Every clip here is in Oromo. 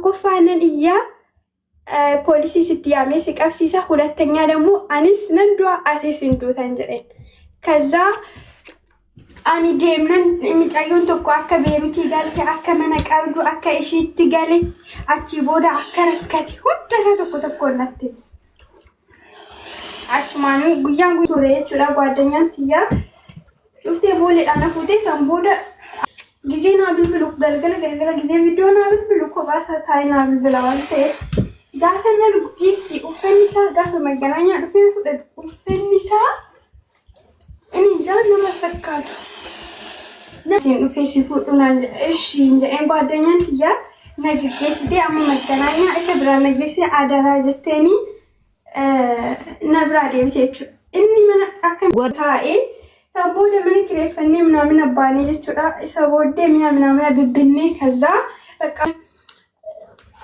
Tokkoffaa nan iyyaa, poolisii sitti yaamee si qabsiisa. ሁለተኛ ደግሞ anis nan du'a, atis hin duutan jedheen. ከዛ ani deemnan mucayyoon tokko akka Beeruutii galte, akka mana qabdu, akka ishiitti gale, achi booda akka rakkate hunda isaa tokko tokkoon natti hime. Achumaan guyyaan guyyaa ture jechuudha. Gwaddanyaan tiyyaa dhuftee booleedhaan na fuutee, san booda gizee naa bilbilu, galgala galgala gizee viidiyoo naa bilbilu, kophaa isaa taa'ee naa bilbila waan ta'eef, gaafa na giifti uffanni isaa, gaafa maganaanyaa dhufee fudhatu, uffanni isaa inni ijaan nama fakkaatu. Namni dhufee si fuudhu naan jedhe. Ishii jedheen. Gwaddanyaan tiyyaa na geggeessitee amma maganaanyaa isa biraa na geessee, adaraa jetteeni na biraa deebite jechuudha. Inni mana akka taa'ee, san booda mana kireeffannee ምናምን abbaanee jechuudha. Isa booddee mi'a ምናምን bibbinnee, ከዛ በቃ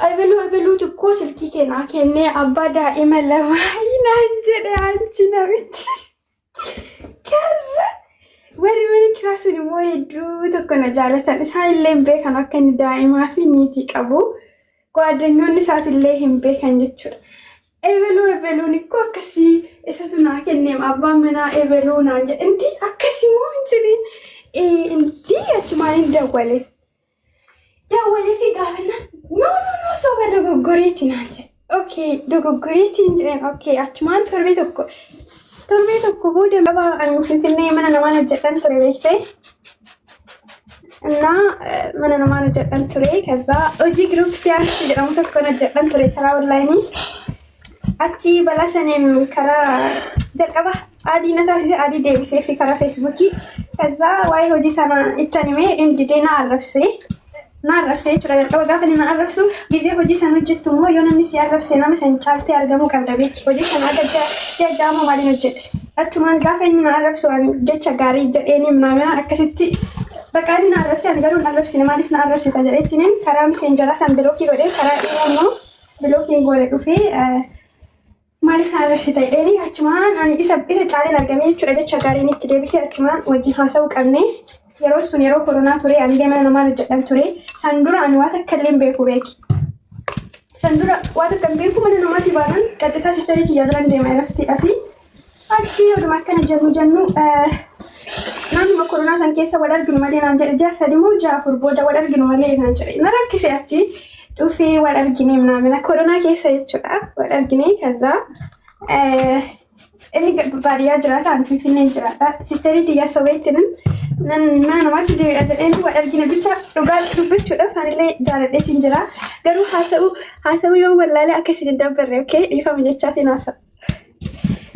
ebeluu ebeluutu ikkoo silkii kennaa kennee, abbaa daa'ima lamaa naan jedhe anchi namichi. ከዛ warri mana kiraa sun immoo hedduu tokko na jaalatan. Isaan illee hin beekan akka inni daa'imaa fi niitii qabu. Gwaaddanyoonni isaatillee hin beekan jechuudha. Ebeluu ebeluun ikkoo akkasii isatu naa kenneem, abbaan manaa ebeluu naan jedhe. Inti akkasii moo hin jedhin, inti achumaan hin dawwaleef. Dawwalee fi gaafannaan, "No, no, no, soba, dogoggoriiti" naan jedhe. Okay, dogoggoriitiin jedheen. Okay, achumaan torbee tokko booda ani Finfinnee mana namaan hojjedhan ture, beektee? እና mana namaan hojjedhan ture. ከዛ hojii group fiance jedhamu tokkoon hojjedhan ture karaa onlaayinii. Achi balaa saniin karaa jalqaba adii na taasise, adii deebisee fi karaa Feesbuukii. ከዛ waa'ee hojii sana ittan himee, inni didee na arrabsee. Na arrabsee jechuudha. Jalqaba gaafa inni na arrabsu, gizee hojii sana hojjettu immoo yoo namni si arrabse, nama san caaltee argamuu qabda, beeki. Hojii sana akka ji'a ja'amoo maaliin hojjedhe. Achumaan gaafa inni na arrabsu, ani jecha gaarii jedheeni ምናምን akkasitti, bakka inni na arrabse, ani garuu hin arrabsine. Maaliif na arrabsita jedheettiniin karaa messenger san block godhee, karaa dhiyoo immoo block godhe dhufee, maaliif na arrabsita jedheeni. Achumaan ani isa caaleen argame jechuudha. Jecha gaariin itti deebisee, achumaan wajjin haasa'uu qabne. Yeroo sun yeroo koronaa ture, ani illee mana namaan hojjedhan ture. San dura ani waa takka illee hin beeku, beeki. San dura waa takka hin beeku. Mana namaatti baanaan qaxxitaa sister kiyya biran deema raftiidha fi achi oduma akkana jennu naannuma koronaa san keessa wal arginu malee naan jedhe. Ji'a 3 moo ji'a 4 booda wal arginu malee naan jedhe. Na rakkise. Achi dhufee wal argine ምናምን, koronaa keessa jechuudha wal argine. ከዛ inni baadiyyaa jiraata, ani Finfinneen jiraata. Sister tiyya sobeettinin nan mana namaatti deebi'a jedheen wal argine. Bicha dhugaa dubbachuudhaaf anillee jaaladheetiin jira. Garuu haasa'uu yoo wallaalee akka isin hin dabbarre, okay, dhiifama jechaatiin haasa'u.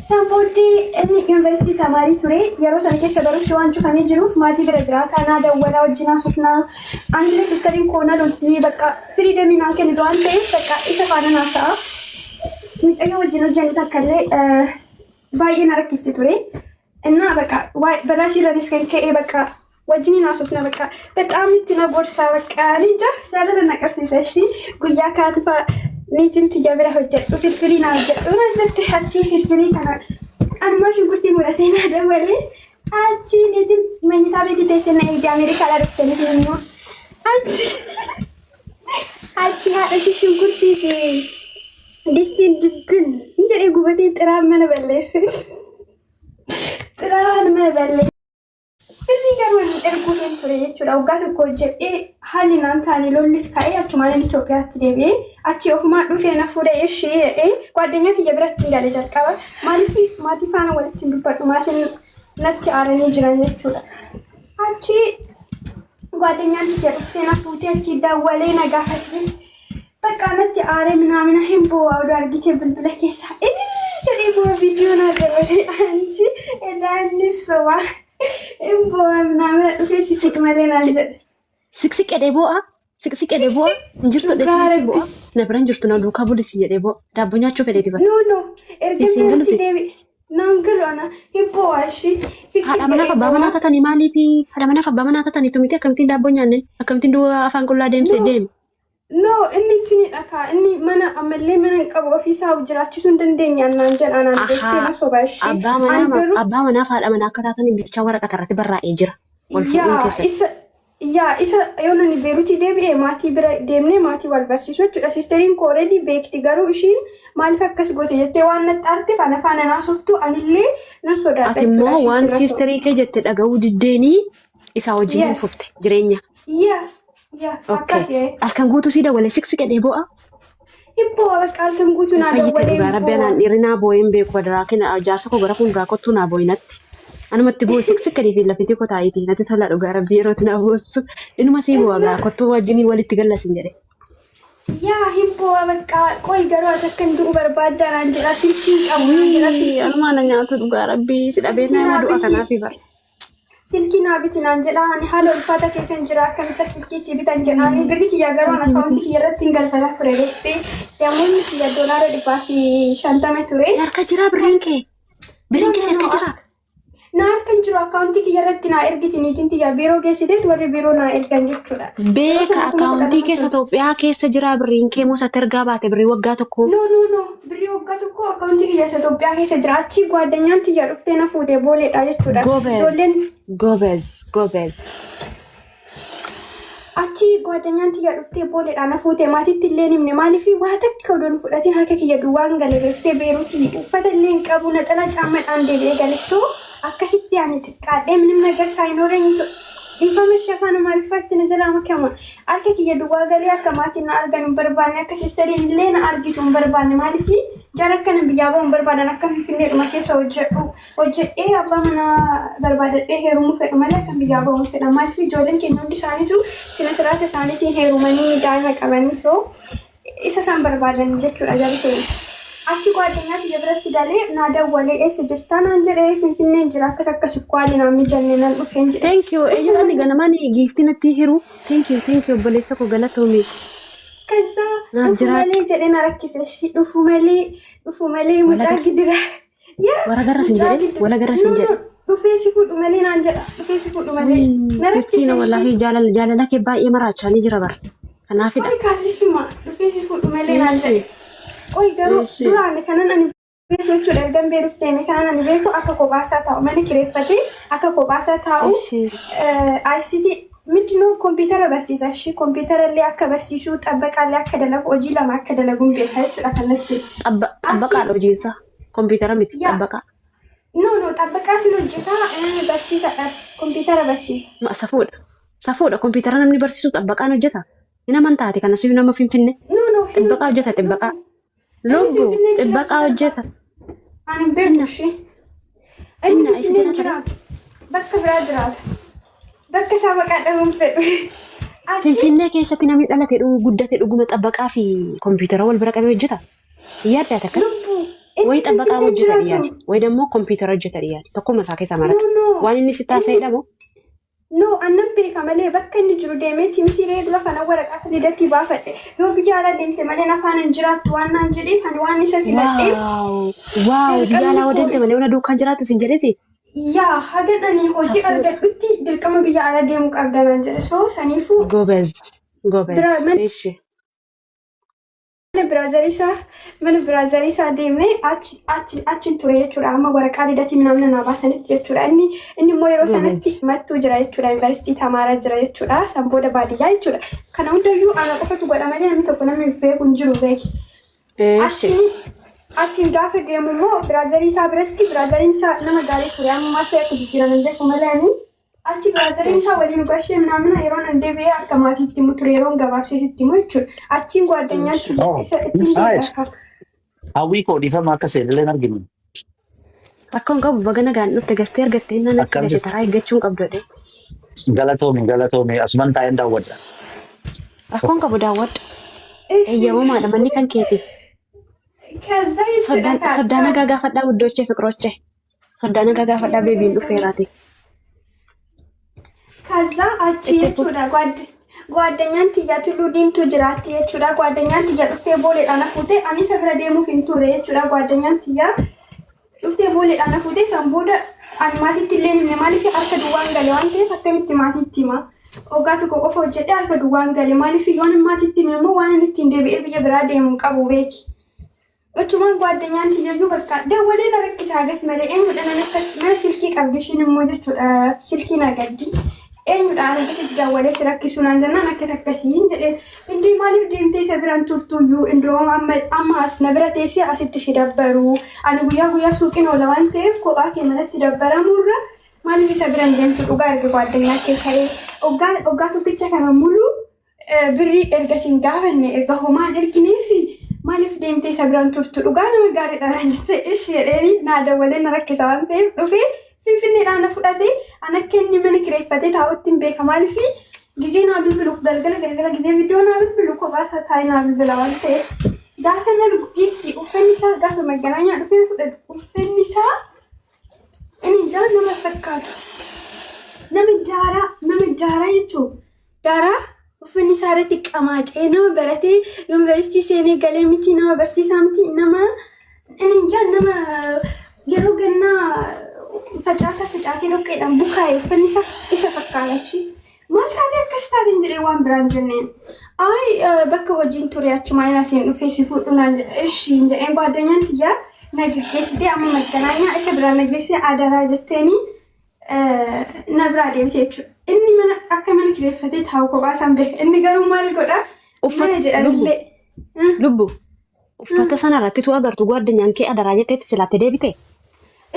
San booddee inni yuunivarsiitii tamaarii ture. Yeroo sana keessa barumsi waan cufamee jiruuf maatii bira jiraata. Naa dawwalaa, wajjin haasofnaa. Anillee sisteriin koo na lolti, bakka freedom naa kennitu waan ta'eef, bakka isa faana naasa'a. Mucayyoo wajjin hojjennu takka illee baay'ee na rakkisti ture. እና በቃ balaa ishiirranis kan ka'e bakka wajjin haasofna, bakka በጣም itti na gorsaa, bakka ni jaa jaalala na qabsiisa. Ishii guyyaa kaan fa'a niitiin tiyya bira hojjedhu, firfirii naa hojjedhu naan jette. Achii firfirii kana anumaa shunkurtii muratee naa dabalee, achi niitiin መኝታ ቤት teessee na eegdee, Ameerikaadhaa dhufte niitiin immoo. Achi haadha ishii shunkurtii fi distiin dibbin jedhee gubatee xiraan mana balleesse. Xiraan mana balleesse. Birrii garuu inni erguu hin ture jechuudha. Waggaa tokko hojjedhee haalli naan taane, lollis ka'ee, achumaan inni Itoophiyaatti deebi'ee, achi ofumaa dhufee na fuudhee ishee jedhee gwaddinyaa tiyya biratti hin gale jalqaba. Maaliif maatii faana walitti hin dubbadhu, maatiin natti aaranii jiran jechuudha. Achi gwaddinyaa tiyya dhuftee na fuutee, achi dawwalee na gaafate. Bakka natti aaree ምናምን hin bu'aa oduu argite bilbila keessaa inni jedhee bu'aa viidiyoo naa dabalee, anchi edaanni soba hin bu'aa ምናምን dhufee si fidu malee naan jedhe. Siqsiq jedhee boo'a. Siqsiq jedhee boo'a. Hin jirtu Dhugaa jedhee Rabbi. boo'a. Na bira hin jirtu, na duukaa bulisi jedhee boo'a. Daabboo nyaachuu fedheeti bara. No, erga Siqsiin galu biratti si. deebi naan galu, ana hin bu'aa ishii siqsiq Haadha manaaf jedhee abbaa manaa bu'aa. taatanii maaliif, haadha manaaf abbaa manaa taatanii tumiti, akkamittiin daabboo nyaanne, akkamittiin du'a afaan qullaa deemsee No. deeme? No, inni ittiin dhakaa, inni mana ammallee mana hin qabu, ofiisaa of jiraachisuu hin dandeenye annaan jedha, anaan beektee Ahaa, na soba ishii. abbaa Ani manaa garuu abbaa manaaf haadha manaa akka taatanii bichaa waraqata irratti barraa'ee jira. Wal fuudhuun yaa keessatti. Isa Yaa isa yoo nani Beeruutii deebi'e maatii bira deemnee maatii wal barsiisu jechuudha. Sisteriin koo already beekti, garuu ishiin maaliif akkas goote jettee waan natti aarteef ana faana naasoftu, anillee nan sodaadha Ati jechuudha immoo waan ishiitti irra. siisterii kee jette dhaga'uu diddeenii isaa wajjin Yes. fufte jireenya. Yaa. Okay. Akkas yee. Halkan guutuu sii dawwale siksi qedhee boo'a. Hibboo bakka halkan guutuu naa Fayyite dawwalee dhugaa rabbi hibboo. anaan dhiirri naa boo'ee hin beeku adaraa kenna jaarsa koo gara fuulduraa kottuu naa boo'inatti. Anumatti boo'e siksi qedhee fi lafiti koo taa'iiti natti tola dhugaa rabbi yerootti naa boossu. Inuma sii boo'a gaa kottuu wajjinii walitti gallasin jedhe. Yaa hibboo bakka qoy garuu ati akkan du'u barbaaddaa naan jedha, silkiin qabu naan jedha, silkii. Anumaa na nyaatu dhugaa rabbi si dhabee Silkii nama naa du'a biti. kanaafi bara. Silkii naa biti naan jedha, ani haala ulfaata keessan jira, akkamitti silkii si bitan jedhaani. Birri kiyya garuu an Silkii akkaawuntii biti. kiyya irratti hin galfataa ture beektee, namoonni kiyya $150 ture. Si harka jiraa birriin kee? Birriin No kee no si no harka jiraa? Na harka hin jiru, akkaawuntii kiyya irratti naa ergiti niitiin tiyya, biiroo geessiteet warri biiroo naa ergan jechuudha. Yeroo Beeka sana kuma kudha akkaawuntii lama keessa ture. Itoophiyaa keessa jiraa birriin kee moo satti ergaa baate birrii waggaa tokkoo? No, birrii waggaa tokko akkaawuntii kiyya isa Itoophiyaa keessa jira. Achi gwaadanyaan tiyya dhuftee na fuute booleedha jechuudha. Gobez. Ijoolleen Gobez. Gobez. Achi gwaadanyaan tiyya dhuftee booleedha na fuute, maatitti illee himne, maaliif waa takka odoon fudhatiin harka kiyya duwwaan gale beektee. Beeruutii uffata illee hin qabu, naxala caammadhaan deebi'ee gale. So akkasitti ani xiqqaadhee ምንም ነገር ሳይኖረኝ dhiifama shafaan maalifaatti na jalaa makama harka kiyya duwwaa galee, akka maatiin na argan hin barbaanne, akka sisteriin illee na argitu hin barbaanne. Maaliif jara akkana biyyaa bahu hin barbaadan, akka Finfinneedhuma keessa hojjedhu hojjedhee abbaa manaa barbaadadhee heerumuu fedhu malee akka biyyaa bahu hin fedhan. Maaliif ijoolleen keenya hundi isaaniitu sina siraata isaaniitiin heerumanii daa'ima qabanii, so isa isaan barbaadan jechuudha jarri keenya. Achi gwaaddanyaa kiyya biratti galee naa dawwalee, eessa jirtaa naan jedhee, Finfinneen jira, akkas akkas kwaali naan mijanne nan dhufeen jedhe. Thank you. Eenyudha inni ganamaan giiftii natti hiru? Thank you. Thank you obboleessa koo galatoomi. ከዛ Naaf dhufu jiraadhu. malee jedhee na rakkise ishii, dhufu malee, dhufu malee mucaa Walagarra. gidira. Yaa Walagarra sin mucaa jedhe. gidira. Walagarra No sin no jedhe. dhufee si fuudhu malee naan jedha, dhufee si fuudhu malee na rakkise Miskiina ishii. wallaahi jaalala jaalala kee baay'ee maraachaa ni jira bara. Kanaafidha. Qoy kaasifima, dhufee si fuudhu malee naan Eessi. jedhe. Qoy garuu Eessi. duraan kanan ani beeku jechuudha, ergan Beeruuf deeme kanan ani beeku akka kophaasaa taa'u, mana kireeffatee akka kophaasaa taa'u. Eessi. ICT ምንድነው kompiitara barsiisa ishii, kompiitara illee akka barsiisuu, xabbaqaa illee akka dalagu, hojii lama akka dalagu hin beeka jechuudha kanatti. Xabbaqaadha hojiinsaa. Kompiitara miti Yaa xabbaqaa. No, xabbaqaa sin hojjetaa, barsiisadhas, kompiitara barsiisa. Safuudha. Safuudha kompiitara namni barsiisu xabbaqaan hojjeta. Hin amantaate kanas nama Finfinne. No, hin Xabbaqaa hojjeta. hojjeta No xabbaqaa. no. Inni Lubbu Finfinnee jiraatu xabbaqaa darba. hojjeta. Ani hin beeku Inna ishee. Inni inna isa Finfinnee jiraata. jiraatu. Bakka biraa jiraata. Bakka isaa maqaa dhabuun fedhu. Achi Finfinnee keessatti namni dhalate guddate dhuguma xabbaqaa fi kompiitara wal bira qabee hojjeta. Yaaddaate akkana. Lubbu inni Wayi xabbaqaa Finfinnee hojjeta jiraatu. dhiyaate. Wayi dammoo kompiitara hojjeta dhiyaate. Tokkuma isaa keessaa No marata. no. Waan inni si taasise Inni jedhamu no, annan beeka malee bakka inni jiru deemeeti miti ree, dura kana waraqaa lidatti baafadhe. Yoo biyya alaa deemte malee afaan hin jiraattu waan naan jedheef ani waan isa filadheef Wow biyya jalqabni alaa koo deemte malee ona duukaan jiraattu sin jedheeti. Yaa hagan ani hojii Safuudha. argadhutti dirqama biyya alaa deemuu qabda naan jedhe. So saniifuu Gobez gobez. bira mana Eeshi. Mana brother isaa deemee achi achi achi ture jechuudha. Amma waraqaa lidatii minamna naa baasanitti jechuudha. Inni immoo yeroo sanatti Gobez. mattuu jira jechuudha. Yuunivarsiitii Tamaaraa jira jechuudha. San booda baadiyyaa jechuudha. Kana hundayyuu ana qofatu godha malee namni tokko namni beeku hin jiru beeki. Eeshi. Achiin gaafa deemu immoo brother isaa biratti, brotheriin isaa nama gaarii ture. Amma maatti akka jijjiiraman beeku malee ani achi brotheriin isaa waliin gashee minamna yeroon an deebi'ee akka maatiitti himu ture, yeroon gabaabseetitti himu jechuudha. Achiin gwaaddanyaatti Oh, isa ittiin inside. deebi'a. Hawwii koo dhiifama akka seenillee hin arginu. Rakkoon qabu, baga nagaan dhufte gastee argattee innaan as Akkam gashe jirtu? taraa eeggachuu hin qabdu jedhee. Galatoomi galatoomi, asuman taa'een daawwadha. Rakkoon qabu, daawwadhu. Ishi Eeyyamamaadha manni kan keeti. ከዛ jechuudha Soddaa nagaa gaafadhaa wuddoochee fiqiroochee. Soddaa nagaa gaafadhaa beebiin dhufeeraati. ከዛ achi Itti fufi. jechuudha gwaddanyaan tiyya Tulluu Diimtuu jiraatti jechuudha. Gwaddanyaan tiyya dhuftee booleedhaan na fuute, ani isa bira deemuuf hin turre jechuudha. Gwaddanyaan tiyya dhuftee booleedhaan na fuute, san booda ani maatiitti illee hin himne, maaliif harka duwwaan gale waan ta'eef akkamitti maatiitti hima. Waggaa tokko qofa hojjedhee harka duwwaan gale, maaliif yoon maatiitti hime immoo waan inni ittiin deebi'ee biyya biraa deemu hin qabu beeki. Achumaan gwaddanyaan tiyyayyuu bakka dawwalee na rakkisa hagas malee eenyudha nan akkas mana silkii qabdi ishiin immoo jechuudha, silkii na gaddi. Eenyudhaan akkasitti dawwalee si rakkisuu naan jennaan akkas akkasiin jedheen. Indii maaliif deemtee isa biraan turtuyyuu indoo amma amma as na bira teessee asitti si dabbaru. Ani guyyaa guyyaa suuqiin oola waan ta'eef kophaa kee manatti dabbaramuurra maaliif isa biraan deemtu dhugaa erga gwaaddanyaa kee ka'ee oggaa oggaa tokkicha kana mulu birrii erga sin gaafanne erga homaan ergineefi maaliif deemtee isa biraan turtu dhugaa nama gaariidha naan jette ishi jedheeni naa dawwalee na rakkisa waan ta'eef dhufee Finfinneedhaan na fudhate. An akka inni mana kireeffatee taa'utti hin beeka. Maaliif gizee naa bilbilu galgala galgala gizee viidiyoo naa bilbilu kophaa isaa taa'ee naa bilbila waan ta'eef gaafa na argu giifti uffanni isaa gaafa maganaanyaa dhufee fudhatu uffanni isaa inni ijaa nama fakkaatu. Nama daaraa nama daaraa jechuun daaraa uffanni isaa irratti qamaacee nama baratee yuunivarsiitii seenee galee miti nama barsiisaa miti nama inni ijaa nama yeroo gannaa facaasa facaasee dhoqqeedhaan bukaa'e uffanni isaa isa fakkaata ishii. Maal taatee akkas taateen jedhee waan biraan jenneen. Ayi bakka hojiin ture achumaan asiin dhufee si fuudhu naan jedhe ishii jedheen gwaddanyaan tiyyaa na geggeessitee amma magganaanyaa isa biraa na geessee adaraa jetteenii na biraa deemte jechuudha. Inni mana akka mana kireeffatee taa'u kophaa isaan beeka. Inni garuu maal godha? Uffata Mana jedhanillee. Lubbu uffata sana irratti tu agartu gwaddanyaan kee adaraa jetteetti silaatte deebite.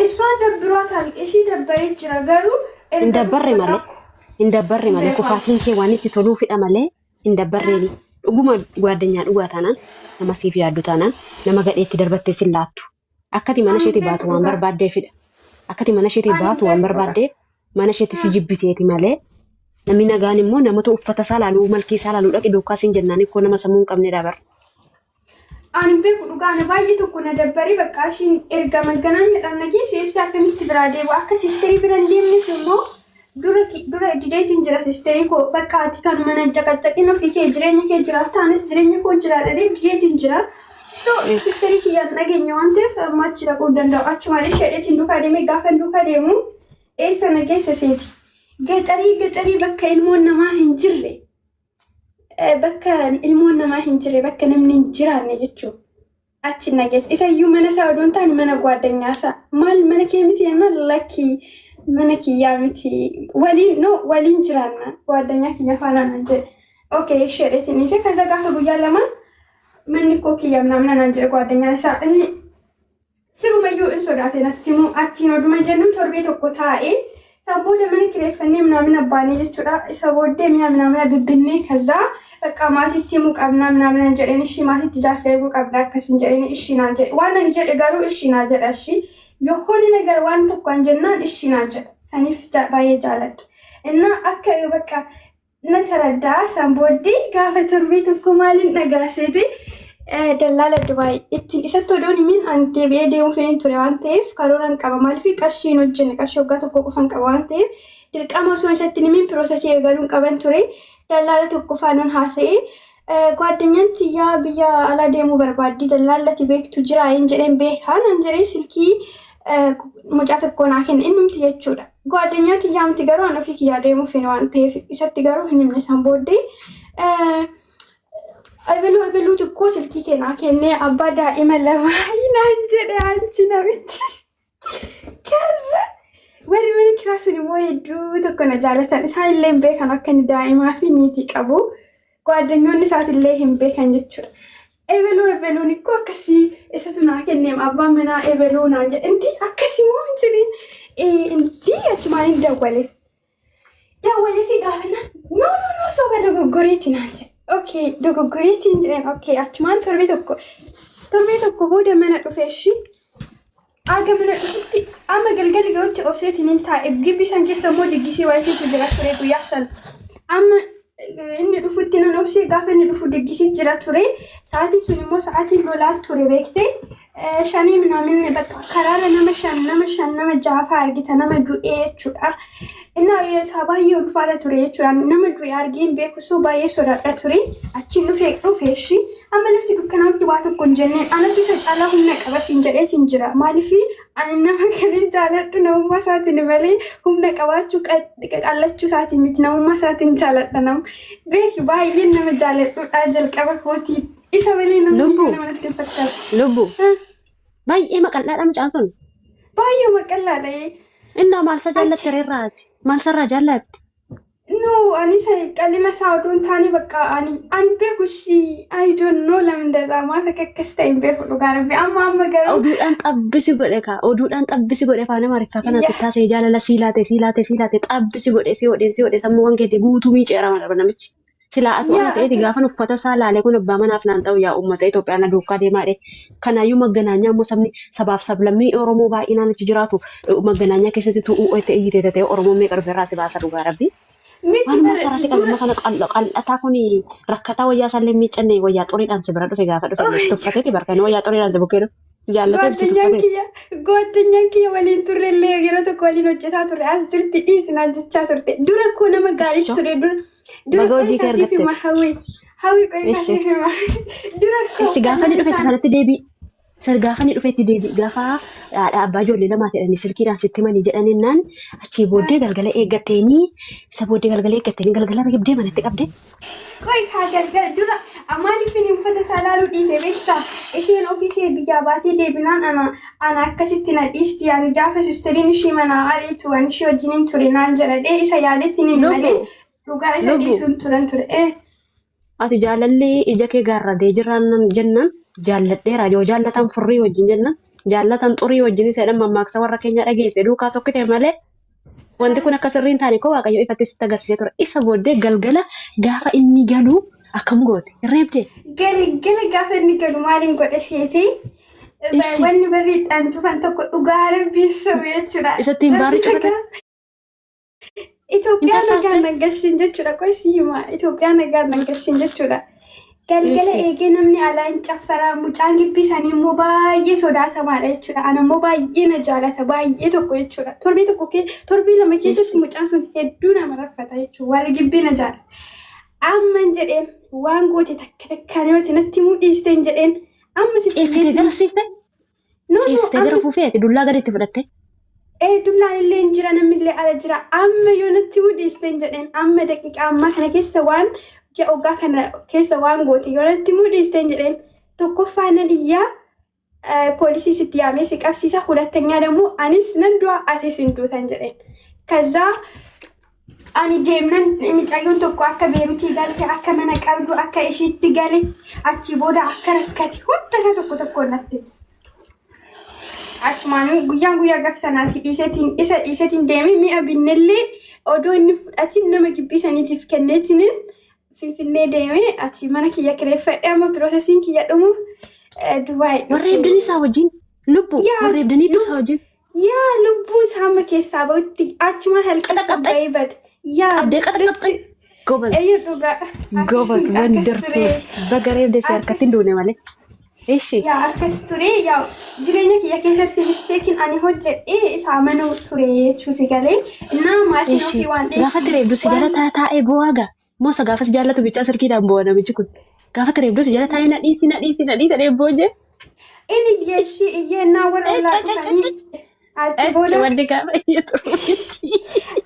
Isaan dabbirootaan ishii dabbaree jira garuu Hin dabbarre malee. Hin dabbarre malee kufaatiin kee waan itti toluu fidha malee hin dabbarreeni. Dhuguma gwaaddanyaa dhugaa taanaan nama siif yaaddu taanaan nama gadheetti darbattee sin laattu. Akkati mana isheetii baatu waan barbaaddeefidha. Akkati mana isheetii baatu waan barbaaddeef mana isheetti si jibbiteeti malee namni nagaan immoo namatu uffata isaa laaluu malkii isaa laaluu dhaqi duukaa siin jennaan ikkoo nama sammuu hin qabnedha bara. Ani beeku dhugaa ana baay'ee tokko na dabbaree bakka ishiin erga magganaanyaadhaan na geesse eessa akkamitti biraa deemu akka sisterii bira hin deemneef immoo dura dura dideetiin jira sisterii koo bakka ati kan mana hin caqacaqin ofii kee jireenya kee jiraata anis jireenya koo jiraadha dideetiin jira. So sisterii kiyyaan dhageenya waan ta'eef amma achi dhaquu hin danda'u achumaan ishee dheetiin duukaa deemee gaafa duukaa deemu eessa na geesse seeti. Gaxarii gaxarii bakka ilmoon namaa hin jirre bakka ilmoon namaa hin jirre bakka namni hin jiraanne jechuudha. Achi na geesse. Isa iyyuu mana isaa odoo hin taane mana gwaaddanyaa isaa. Maal mana kee miti jennaan lakki mana kiyyaa miti. Waliin no waliin jiraanna gwaaddanyaa kiyya faana naan jedhe. Okay ishee dheetiin dhiise. Kaza gaafa guyyaa lama manni koo kiyya namna naan jedhe gwaaddanyaa isaa. Inni sirumayyuu in sodaate natti himuu achiin oduma jennu torbee tokko taa'ee san booda mana kireeffannee minaamina baanee jechuudha. Isa booddee mi'a minaamina bibbinnee kazaa bakka maatiitti himuu qabnaa minaamina jedheen ishii maatiitti jaarsa eeguu qabda akkasin jedheen ishii naan jedhe. Waan ani jedhe garuu ishii naa jedha ishii yohooni nagar waan tokko an jennaan ishii naa jedha. Saniif baay'ee jaaladha. Innaa akka bakka na taraddaa san booddee gaafa torbee tokko maaliin dhagaaseeti dallaala Dubaay ittiin isatti odoon himin an deebi'ee deemuuf hin ture waan ta'eef karoora hin qaba maaliif qarshii hin hojjenne qarshii waggaa tokko qofa hin qaba waan ta'eef dirqama osoo isatti hin himin piroosesii eegaluu hin qaban ture dallaala tokko faanan haasa'ee gwaddanyaan tiyyaa biyya alaa deemuu barbaaddi dallaallati beektu jira hin jedheen beekaa nan jedhee silkii mucaa tokko naa kenne innumti jechuudha. Gwaaddanyaa tiyyaa miti garuu an ofii kiyyaa deemuuf hin waan ta'eef isatti garuu hin himne san booddee ebeluu ebeluu xiqqoo silkii kee naa kennee abbaa daa'ima lamaa naan jedhe anchi namichi. Kaza warri mana kiraa sun immoo hedduu tokko na jaalatan isaan illee hin beekan akka inni daa'imaa fi niitii qabu. Gwaaddanyoonni isaatillee hin beekan jechuudha. Ebeluu ebeluun ikkoo akkasii isatu naa kenneem abbaan manaa ebeluu naan jedhe inti akkasii moo hin jedhin inti achumaan hin dawwaleef. Dawwalee fi gaafannaan no no no soba dogoggoriiti naan jedhe. Okay dogoggoriitiin jedheen okay achumaan torbee tokko booda mana dhufe ishii aga mana dhufutti amma galgalli gahutti obseetiin hin taa'e gibbi san keessa immoo diggisii wayiitiitu jira ture guyyaa san amma inni dhufutti nan obsee gaafa inni dhufu diggisii jira ture sa'aatiin sun immoo sa'aatiin lolaa ture beekte shanii minaamin bakka karaarra nama shan nama shan nama jaafaa argita nama du'ee jechuudha. Inni isaa baay'ee ulfaata ture jechuudha. Nama du'e argee hin beeku soo baay'ee sodaadha ture. Achiin dhufee dhufe ishii amma lafti dukkanaatti waa tokko hin jenneen anatu isa caalaa humna qaba siin jedhee siin jira. Maaliif ani nama kanin jaaladhu namummaa isaatiin malee humna qabaachuu qallachuu isaatiin miti namummaa isaatiin jaaladha nama. Beeki baay'een nama jaaladhudha jalqaba kootii. Isa malee namni Lubbuu. nama natti hin fakkaatu. Lubbu baay'ee maqal'aadha mucaan sun. Baay'ee maqallaadha. Innaa maal isa jaallatte reerraati? Maal sarraa jaallatti? No, ani isa qal'ina isaa odoo hin taane bakka ani beeku shi I don't know ለምን እንደዛ maaf akka akkas ta'e hin beeku dhugaa rabbi amma amma garuu Oduudhaan xabbisi godhe kaa oduudhaan xabbisi godhe afaan Amaariffaa kanatti taasise jaalala sii laate sii laate sii laate xabbisi godhe si hodhe si hodhe sammuu kan keetii guutuu miiceera mala namichi. Silaa ati ona ta'eeti gaafan uffata isaa laalee kun abbaa manaaf naan ta'u yaa uummata Itoophiyaa na duukaa deemaadhe. Kanaayyuu magganaanyaa immoo sabni sabaaf sablammii Oromoo baay'inaan achi jiraatu magganaanyaa keessatti tu'uu itti iyyitee ta'e Oromoon meeqa dhufe irraa si baasa dhugaa rabbi. Miti Waanuma bara sarara si qal'uma kana qal'ataa kun rakkataa wayyaa isaallee miiccanne wayyaa xuriidhaan si bira dhufe gaafa dhufe si tuffateeti barkanii wayyaa xuriidhaan si bukkee dhufe. Si jaallatee si ጓደኛን tuffateeti. kiyya ጓደኛን kiyya waliin turrellee yeroo tokko waliin hojjetaa turre as jirti dhiisinaan jechaa turte dura koo nama gaarii Ishoo ture dura dura baga qoy hojii kee kaasiif hima argatteeti. hawwi hawwi qoy Ishi. kaasiif hima dura koo Ishi gaafa inni uffannaan dhufe isaan sanatti deebii. Sir gaafa inni dhufetti deebii gaafa haadha abbaa ijoollee lamaa jedhanii silkiidhaan sitti himanii jedhaninnaan achii booddee galgala eeggatteenii isa booddee galgala eeggatteenii galgala qabdee manatti qabdee. Qoy kaa galgala dura maaliif inni uffata isaa laaluu dhiise beektaa? Isheen ofii ishee biyyaa baatee deebinaan ana akkasitti na dhiisti ani gaafa sisteriin ishee manaa ariitu ani ishee wajjiniin ture naan jedhadhee isa yaaletti ni malee Lubbu dhugaa isa lubbu dhiisuun turan ture. Ati jaalalli ija kee gaarradee jiraan jennaan jaalladheera yoo jaallatan furrii wajjin jennaan jaallatan xurii wajjin isa jedhan mammaaksa warra keenya dhageesse duukaa sokkite malee wanti kun akka sirrii hin taane koo waaqayyo ifatti sitti agarsiisee ture isa booddee galgala gaafa inni galu akkam goote reebde. Galgala gaafa inni galu maaliin godhe seetee Ishi wanni barriidhaan cufan tokko dhugaa rabbii sobe jechuudha. isatti hin Rabbi baarri cufate nagaa hin Itoophiyaa nagaan tarsaaste. nagashin jechuudha. Qoy si hima Itoophiyaa nagaan nagashin jechuudha. Galgala Ishi eegee namni alaa hin caffaraa mucaan gibbii isaanii immoo baay'ee sodaatamaadha jechuudha. Ana immoo baay'ee na jaalata baay'ee tokko jechuudha. Torbii tokko torbii lama keessatti ishi mucaan sun hedduu nama raffata jechuudha. Warri gibbii na jaalata. Amman jedheen waan goote takka takkaan yoo natti himuu dhiisteen jedheen amma sitti ceesitee himeetiin garasiiste no no ceesitee gara amma fuufee ati dullaa gaditti fudhatte. Dullaan illee hin jira namni illee ala jira amma yoo natti himuu dhiisteen jedheen amma daqiiqaa ammaa kana keessa waan ji'a waggaa kana keessa waan goote yoo natti himuu dhiisteen jedheen tokkoffaa nan iyyaa poolisii sitti yaamee si qabsiisa ሁለተኛ ደግሞ anis nan du'a atis hin duutan jedheen ከዛ ani deemnan mucayyoon tokko akka Beeruutii galte akka mana qabdu akka ishiitti gale achi booda akka rakkate hunda isaa tokko tokko natti achumaan guyyaan guyyaa gaafa sanaati dhiiseetiin isa dhiiseetiin deemee mi'a binnellee odoo inni fudhatiin nama gibbii saniitiif kenneetiin Finfinnee deemee achi mana kiyya kireeffadhee amma piroosesiin kiyya dhumu Dubaay Warra dhufe. eebdanii isaa wajjin lubbu Yaa warra eebdaniitu isaa wajjin yaa lubbuu isaa amma keessaa bahutti achumaan halkan qaxaqaxxe sabbayee bade. Yaa qabdee qaxaqaxxe duritti gobaz eeyyuu dhugaa gobaz akkas ture wonderful baga reebdee si harkatti akkas hin duune malee. Ishi yaa akkas ture yaa jireenya kiyya keessatti misteekiin ani hojjedhe isa amanuu ture jechuu si galee innaa maatiin ishi ofii waan gaafa tireebdu si jala waan taa'ee boo'aa gaa moosa gaafas jaallatu bichaa silkiidhaan boo'a namichi kun gaafa tireebdu si jala taa'ee na dhiisi na dhiisi na dhiisi jedhee boo'ee. inni iyyeeshii iyyeennaa warra ollaa dhufanii achi Achi booda wanni gaafa iyya turuutti.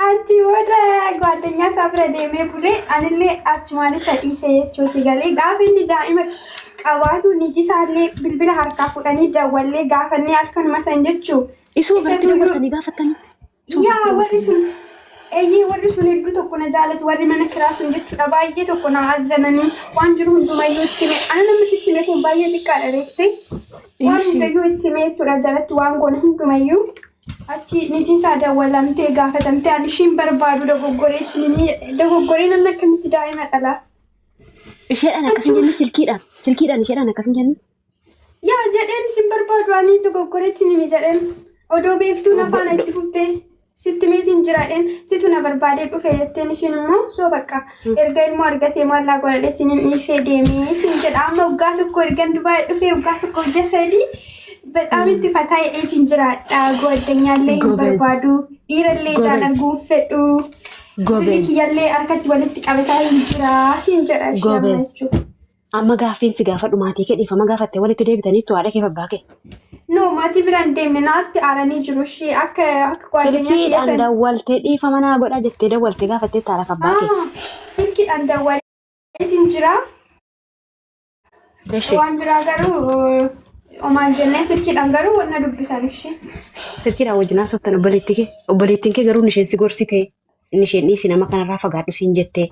achi booda ጓደኛ isaa bira deemee bulee anillee achumaan isa dhiise jechuu si galee gaafa inni daa'ima qabaatu niitii isaallee bilbila harkaa fuudhanii dawwallee gaafannee halkanuma san jechuu Isuma isa biratti duyyuu dabartanii gaafattanii. Isuma yaa biratti warri dabartanii. sun eeyyee warri sun hedduu tokko na jaalatu warri mana kiraa sun jechuudha baay'ee tokko na azzananii waan jiru hundumayyuu itti hime ana namni sitti hime kun baay'ee xiqqaadha beekte waan Ishi hundayyuu itti hime jechuudha jalatti waan goone hundumayyuu achi niitiin isaa dawwalamtee gaafatamtee ani ishiin barbaadu dogoggoreetti ni dogoggoree namni akkamitti daa'ima dhala isheedhaan akkas hin achuma jenne silkiidhaan silkiidhaan isheedhaan akkas hin jenne. yaa jedheen sin barbaadu ani dogoggoreetti ni jedheen odoo beektuu nafaana itti fuftee sitti meetiin jiraadheen situ na barbaadee dhufe jetteen ishiin immoo soo bakka erga ilmoo argatee maallaa godhadheetiin hin dhiisee deemee sin jedha amma waggaa tokko ergan Dubaay dhufee waggaa tokko ji'a sadii በጣም itti fataa hidheetiin jiraadha ጓደኛልlee hin Gobez barbaadu dhiirallee ijaan gobez arguun fedhu birri gobez kiyyallee harkatti walitti qabataa hin jira siin jedha ishee amma gobez. jechuudha. Amma gaaffiin si gaafa dhumaatii kee dhiifama gaafattee walitti deebitaniittu haadha kee abbaa kee. No, maatii biraan deemne naatti aaranii jiru ishee akka akka ጓደኛ kiyya Silkiidhaan san. dawwaltee dhiifama naa godhaa jettee dawwaltee gaafattee haadha abbaa kee. Ah, silkiidhaan dawwaleetiin jira. Ishi Waan biraa garuu omaan jennee silkiidhaan garuu wanna dubbisan ishee. silkiidhaan wajjin haasoftan obboleettii kee obboleettiin kee garuu isheen si gorsite Inni isheen dhiisi nama kanarraa fagaadhu siin jettee.